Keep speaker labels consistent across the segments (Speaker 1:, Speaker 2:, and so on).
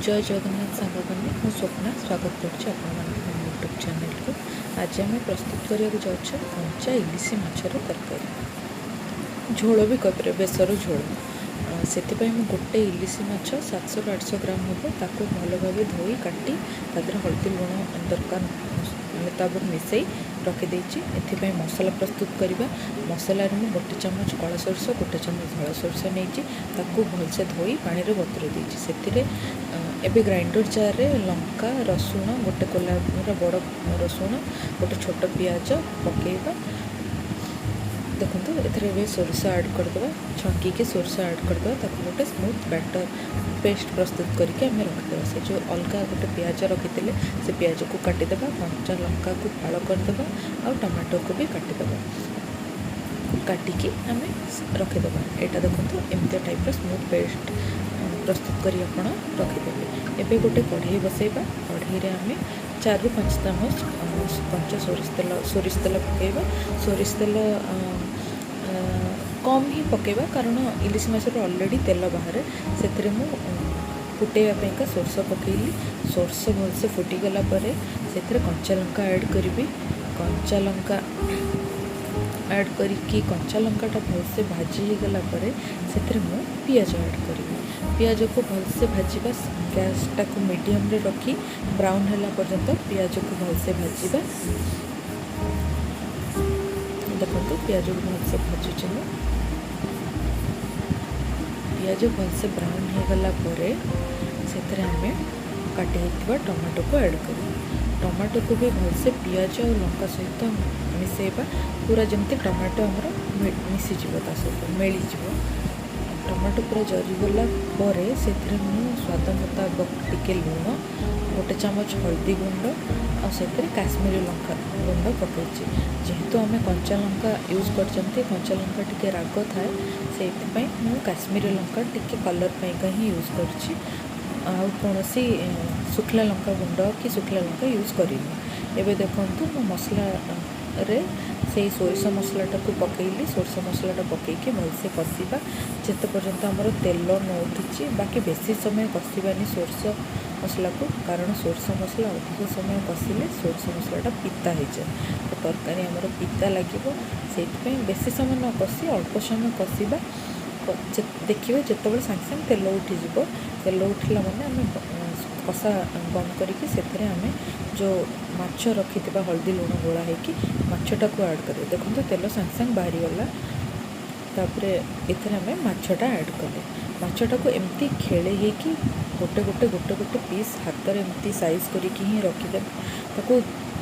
Speaker 1: ଜୟ ଜଗନ୍ନାଥ ସାଙ୍ଗମାନେ, ମୁଁ ସ୍ୱପ୍ନା ସ୍ୱାଗତ କରୁଛି ଆପଣମାନଙ୍କୁ ମୋ ୟୁଟ୍ୟୁବ୍ ଚ୍ୟାନେଲକୁ। ଆଜି ଆମେ ପ୍ରସ୍ତୁତ କରିବାକୁ ଯାଉଛେ କଞ୍ଚା ଇଲିଶି ମାଛର ତରକାରୀ, ଝୋଳ ବି କହିପାରିବେ, ବେସର ଝୋଳ। ସେଥିପାଇଁ ମୁଁ ଗୋଟେ ଇଲିଶି ମାଛ 700ରୁ 800 ଗ୍ରାମ ହେବ, ତାକୁ ଭଲ ଭାବେ ଧୋଇ କାଟି ତା ଦେହରେ ହଳଦୀ ଲୁଣ ଦରକାର ମୁତାବକ ମିଶାଇ ରଖିଦେଇଛି। ଏଥିପାଇଁ ମସଲା ପ୍ରସ୍ତୁତ କରିବା। ମସଲାରେ ମୁଁ 1 ଚାମଚ କଳା ସୋରିଷ, 1 ଚାମଚ ଧଳା ସୋରିଷ ନେଇଛି। ତାକୁ ଭଲସେ ଧୋଇ ପାଣିରେ ବତୁରେଇ ଦେଇଛି। ସେଥିରେ ଏବେ ଗ୍ରାଇଣ୍ଡର ଜାର୍ରେ ଲଙ୍କା, ରସୁଣ, ଗୋଟେ କୋଲା ପୁରା ବଡ଼ ରସୁଣ, ଗୋଟେ ଛୋଟ ପିଆଜ ପକାଇବା। ଦେଖନ୍ତୁ, ଏଥିରେ ଏବେ ସୋରିଷ ଆଡ଼୍ କରିଦେବା, ଛଙ୍କିକି ସୋରିଷ ଆଡ଼୍ କରିଦେବା। ତାକୁ ଗୋଟେ ସ୍ମୁଥ୍ ବ୍ୟାଟର୍ ପେଷ୍ଟ ପ୍ରସ୍ତୁତ କରିକି ଆମେ ରଖିଦେବା। ସେ ଯେଉଁ ଅଲଗା ଗୋଟେ ପିଆଜ ରଖିଥିଲେ, ସେ ପିଆଜକୁ କାଟିଦେବା, କଞ୍ଚା ଲଙ୍କାକୁ ଫାଳ କରିଦେବା ଆଉ ଟମାଟୋକୁ ବି କାଟିଦେବା। କାଟିକି ଆମେ ରଖିଦେବା। ଏଇଟା ଦେଖନ୍ତୁ, ଏମିତିଆ ଟାଇପ୍ର ସ୍ମୁଥ୍ ପେଷ୍ଟ ପ୍ରସ୍ତୁତ କରି ଆପଣ ରଖିଦେବେ। ଏବେ ଗୋଟେ କଢ଼େଇ ବସେଇବା। କଢ଼େଇରେ ଆମେ 4ରୁ 5 ଚାମଚ କଞ୍ଚା ସୋରିଷ ତେଲ, ସୋରିଷ ତେଲ ପକାଇବା। ସୋରିଷ ତେଲ କମ୍ ହିଁ ପକାଇବା, କାରଣ ଇଲିଶି ମାଛରୁ ଅଲରେଡ଼ି ତେଲ ବାହାରେ। ସେଥିରେ ମୁଁ ଫୁଟେଇବା ପାଇଁକା ସୋରିଷ ପକାଇଲି। ସୋରିଷ ଭଲସେ ଫୁଟିଗଲା ପରେ ସେଥିରେ କଞ୍ଚା ଲଙ୍କା ଆଡ଼୍ କରିବି। କଞ୍ଚା ଲଙ୍କା ଆଡ଼୍ କରିକି କଞ୍ଚା ଲଙ୍କାଟା ଭଲସେ ଭାଜି ହେଇଗଲା ପରେ ସେଥିରେ ମୁଁ ପିଆଜ ଆଡ଼୍ କରିବି। ପିଆଜକୁ ଭଲସେ ଭାଜିବା। ଗ୍ୟାସ୍ଟାକୁ ମିଡ଼ିୟମରେ ରଖି ବ୍ରାଉନ୍ ହେଲା ପର୍ଯ୍ୟନ୍ତ ପିଆଜକୁ ଭଲସେ ଭାଜିବା। ଦେଖନ୍ତୁ, ପିଆଜକୁ ଭଲସେ ଭାଜୁଛି ମୁଁ। ପିଆଜ ଭଲସେ ବ୍ରାଉନ୍ ହେଇଗଲା ପରେ ସେଥିରେ ଆମେ କାଟି ହେଇଥିବା ଟମାଟୋକୁ ଆଡ଼୍ କରିବା। ଟମାଟୋକୁ ବି ଭଲସେ ପିଆଜ ଆଉ ଲଙ୍କା ସହିତ ମିଶାଇବା, ପୁରା ଯେମିତି ଟମାଟୋ ଆମର ମିଶିଯିବ, ତା ସହିତ ମେଳିଯିବ। ଟମାଟୋ ପୁରା ଜରିଗଲା ପରେ ସେଥିରେ ମୁଁ ସ୍ୱାଦ ମୁତାବକ ଟିକେ ଲୁଣ, 1 ଚାମଚ ହଳଦୀ ଗୁଣ୍ଡ ଆଉ ସେଥିରେ କାଶ୍ମୀରୀ ଲଙ୍କା ଗୁଣ୍ଡ ପକାଇଛି। ଯେହେତୁ ଆମେ କଞ୍ଚା ଲଙ୍କା ୟୁଜ୍ କରିଛନ୍ତି, କଞ୍ଚା ଲଙ୍କା ଟିକେ ରାଗ ଥାଏ, ସେଇଥିପାଇଁ ମୁଁ କାଶ୍ମୀରୀ ଲଙ୍କା ଟିକେ କଲର୍ ପାଇଁକା ହିଁ ୟୁଜ୍ କରିଛି। ଆଉ କୌଣସି ଶୁଖିଲା ଲଙ୍କା ଗୁଣ୍ଡ କି ଶୁଖିଲା ଲଙ୍କା ୟୁଜ୍ କରିନି। ଏବେ ଦେଖନ୍ତୁ, ମୁଁ ମସଲାରେ ସେଇ ସୋରିଷ ମସଲାଟାକୁ ପକାଇଲି। ସୋରିଷ ମସଲାଟା ପକାଇକି ଭଲସେ କଷିବା ଯେତେ ପର୍ଯ୍ୟନ୍ତ ଆମର ତେଲ ନ ଉଠିଛି। ବାକି ବେଶୀ ସମୟ କଷିବାନି ସୋରିଷ ମସଲାକୁ, କାରଣ ସୋରିଷ ମସଲା ଅଧିକ ସମୟ କଷିଲେ ସୋରିଷ ମସଲାଟା ପିତା ହେଇଯାଏ, ତ ତରକାରୀ ଆମର ପିତା ଲାଗିବ। ସେଇଥିପାଇଁ ବେଶୀ ସମୟ ନ କଷି ଅଳ୍ପ ସମୟ କଷିବା। ଦେଖିବେ, ଯେତେବେଳେ ସାଙ୍ଗେ ସାଙ୍ଗେ ତେଲ ଉଠିଯିବ, ତେଲ ଉଠିଲା ମାନେ ଆମେ କଷା ବନ୍ଦ କରିକି ସେଥିରେ ଆମେ ଯେଉଁ ମାଛ ରଖିଥିବା ହଳଦୀ ଲୁଣ ଗୋଳା ହେଇକି ମାଛଟାକୁ ଆଡ଼୍ କରିବା। ଦେଖନ୍ତୁ, ତେଲ ସାଙ୍ଗେ ସାଙ୍ଗେ ବାହାରିଗଲା। ତାପରେ ଏଥିରେ ଆମେ ମାଛଟା ଆଡ଼୍ କଲେ। ମାଛଟାକୁ ଏମିତି ଖେଳେଇ ହେଇକି ଗୋଟେ ଗୋଟେ ଗୋଟେ ଗୋଟେ ପିସ୍ ହାତରେ ଏମିତି ସାଇଜ୍ କରିକି ହିଁ ରଖିଦେବେ। ତାକୁ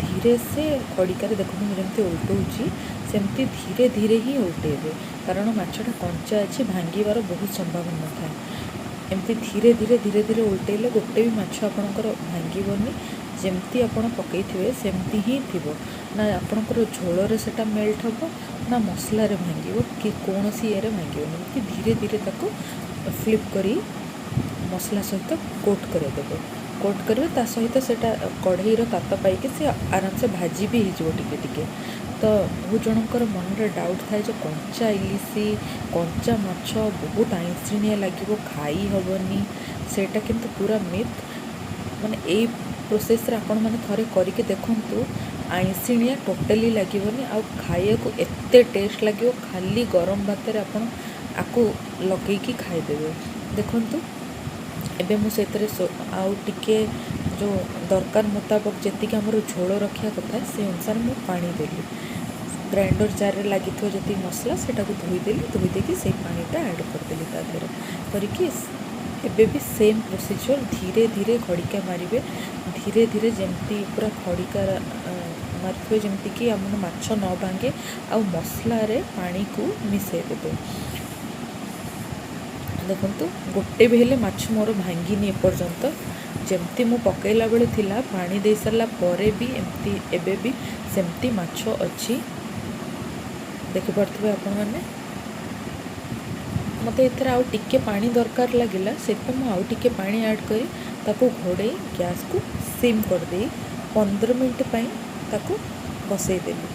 Speaker 1: ଧୀରେ ସେ ଖଡ଼ିକାରେ, ଦେଖନ୍ତୁ ମୁଁ ଯେମିତି ଓଲଟଉଛି, ସେମିତି ଧୀରେ ଧୀରେ ହିଁ ଓଲଟେଇବେ, କାରଣ ମାଛଟା କଞ୍ଚା ଅଛି, ଭାଙ୍ଗିବାର ବହୁତ ସମ୍ଭାବନା ଥାଏ। ଏମିତି ଧୀରେ ଧୀରେ ଧୀରେ ଧୀରେ ଓଲଟେଇଲେ ଗୋଟେ ବି ମାଛ ଆପଣଙ୍କର ଭାଙ୍ଗିବନି। ଯେମିତି ଆପଣ ପକାଇଥିବେ ସେମିତି ହିଁ ଥିବ। ନା ଆପଣଙ୍କର ଝୋଳରେ ସେଇଟା ମେଲ୍ଟ ହେବ, ନା ମସଲାରେ ଭାଙ୍ଗିବ କି କୌଣସି ଇଏରେ ଭାଙ୍ଗିବନି। ଏମିତି ଧୀରେ ଧୀରେ ତାକୁ ଫ୍ଲିପ୍ କରି ମସଲା ସହିତ କୋଟ୍ କରାଇଦେବେ। କୋଟ୍ କରିବେ, ତା ସହିତ ସେଇଟା କଢ଼େଇର ତାତ ପାଇକି ସେ ଆରାମସେ ଭାଜି ବି ହେଇଯିବ ଟିକେ ଟିକେ। ତ ବହୁତ ଜଣଙ୍କର ମନରେ ଡାଉଟ୍ ଥାଏ ଯେ କଞ୍ଚା ଇଲିଶି, କଞ୍ଚା ମାଛ ବହୁତ ଆଇଁଷିଣିଆ ଲାଗିବ, ଖାଇ ହେବନି। ସେଇଟା କିନ୍ତୁ ପୁରା ମିଥ୍। ମାନେ ଏଇ ପ୍ରୋସେସ୍ରେ ଆପଣମାନେ ଥରେ କରିକି ଦେଖନ୍ତୁ, ଆଇଁଷିଣିଆ ଟୋଟାଲି ଲାଗିବନି ଆଉ ଖାଇବାକୁ ଏତେ ଟେଷ୍ଟ ଲାଗିବ, ଖାଲି ଗରମ ଭାତରେ ଆପଣ ଆକୁ ଲଗେଇକି ଖାଇଦେବେ। ଦେଖନ୍ତୁ, ଏବେ ମୁଁ ସେଥିରେ ଆଉ ଟିକେ ଯେଉଁ ଦରକାର ମୁତାବକ ଯେତିକି ଆମର ଝୋଳ ରଖିବା କଥା, ସେ ଅନୁସାରେ ମୁଁ ପାଣି ଦେଲି। ଗ୍ରାଇଣ୍ଡର ଜାର୍ରେ ଲାଗିଥିବ ଯେତିକି ମସଲା, ସେଇଟାକୁ ଧୋଇଦେଲି। ଧୋଇ ଦେଇକି ସେଇ ପାଣିଟା ଆଡ଼୍ କରିଦେଲି ତା ଦେହରେ। କରିକି ଏବେ ବି ସେମ୍ ପ୍ରୋସିଜିଓର, ଧୀରେ ଧୀରେ ଖଡ଼ିକା ମାରିବେ। ଧୀରେ ଧୀରେ ଯେମିତି ପୁରା ଖଡ଼ିକା ମାରିଥିବେ, ଯେମିତିକି ଆମର ମାଛ ନ ଭାଙ୍ଗେ, ଆଉ ମସଲାରେ ପାଣିକୁ ମିଶାଇ ଦେବେ। ଦେଖନ୍ତୁ, ଗୋଟେ ବି ହେଲେ ମାଛ ମୋର ଭାଙ୍ଗିନି ଏପର୍ଯ୍ୟନ୍ତ। ଯେମିତି ମୁଁ ପକାଇଲା ବେଳେ ଥିଲା, ପାଣି ଦେଇ ସାରିଲା ପରେ ବି ଏମିତି, ଏବେ ବି ସେମିତି ମାଛ ଅଛି, ଦେଖିପାରୁଥିବେ ଆପଣମାନେ। ମୋତେ ଏଥିରେ ଆଉ ଟିକେ ପାଣି ଦରକାର ଲାଗିଲା, ସେଥିପାଇଁ ମୁଁ ଆଉ ଟିକେ ପାଣି ଆଡ଼୍ କରି ତାକୁ ଘୋଡ଼େଇ ଗ୍ୟାସ୍କୁ ସିମ୍ କରିଦେଇ 15 ମିନିଟ୍ ପାଇଁ ତାକୁ ବସେଇଦେଲି।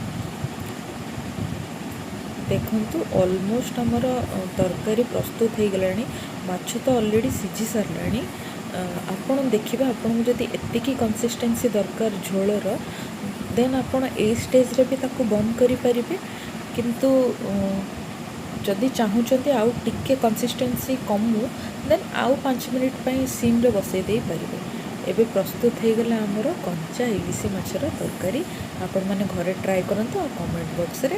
Speaker 1: ଦେଖନ୍ତୁ, ଅଲମୋଷ୍ଟ ଆମର ତରକାରୀ ପ୍ରସ୍ତୁତ ହେଇଗଲାଣି। ମାଛ ତ ଅଲରେଡ଼ି ସିଝି ସାରିଲାଣି। ଆପଣ ଦେଖିବେ, ଆପଣଙ୍କୁ ଯଦି ଏତିକି କନସିଷ୍ଟେନ୍ସି ଦରକାର ଝୋଳର, ଦେନ୍ ଆପଣ ଏଇ ଷ୍ଟେଜ୍ରେ ବି ତାକୁ ବନ୍ଦ କରିପାରିବେ। କିନ୍ତୁ ଯଦି ଚାହୁଁଛନ୍ତି ଆଉ ଟିକେ କନସିଷ୍ଟେନ୍ସି କମୁ, ଦେନ୍ ଆଉ 5 ମିନିଟ୍ ପାଇଁ ସିମ୍ରେ ବସେଇ ଦେଇପାରିବେ। ଏବେ ପ୍ରସ୍ତୁତ ହେଇଗଲା ଆମର କଞ୍ଚା ଇଲିଶି ମାଛର ତରକାରୀ। ଆପଣମାନେ ଘରେ ଟ୍ରାଏ କରନ୍ତୁ ଆଉ କମେଣ୍ଟ ବକ୍ସରେ